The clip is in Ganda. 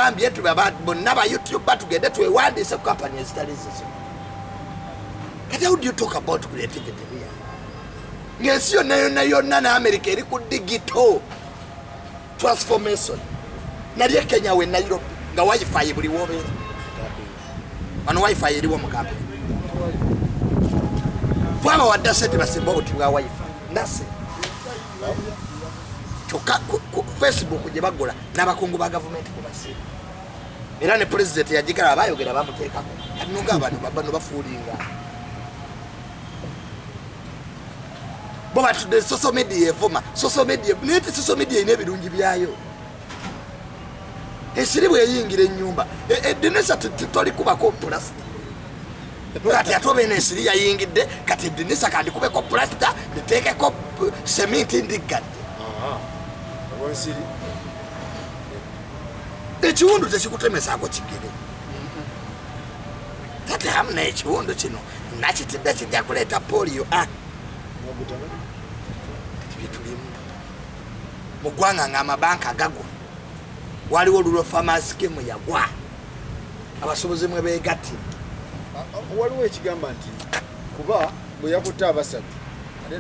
Yagambye bonna ba YouTube batugende twewandiise ku kampani ezitali zizo. Kati how do you talk about creativity here ng'ensi yonna yonna yonna ne America eri ku digital transformation? Nali e Kenya, we Nairobi, nga WiFi buli wobeera. Wano WiFi eriwo mu kampani? Twabawadde sente basimba obuti bwa WiFi nase, kyokka ku Facebook gye bagula n'abakungu ba gavumenti kubasiima, era ne pulezidenti yagigala, bayogera bamuteekako. Kati noga abantu bano bafuulinga bo batudde social media evuma social media, naye ti social media erina ebirungi byayo. Esiri bweyingira ennyumba, eddinisa tolikubako pulasita kati ate obeena esiri yayingidde, kati eddinisa kandikubeko pulasita, nditeekeko seminti, ndiggadde. Olwensiri. Ekiwundu tekikutemesaako kigere. Kati hamu n'ekiwundu kino nakitidde kijja kuleeta polio. Ah, kati byetulimu mu ggwanga nga amabanka gagwa, waliwo rural farmers scheme yagwa, abasuubuzi mwe beegattira. Waliwo ekigamba nti kuba bwe yakutte abasatu ate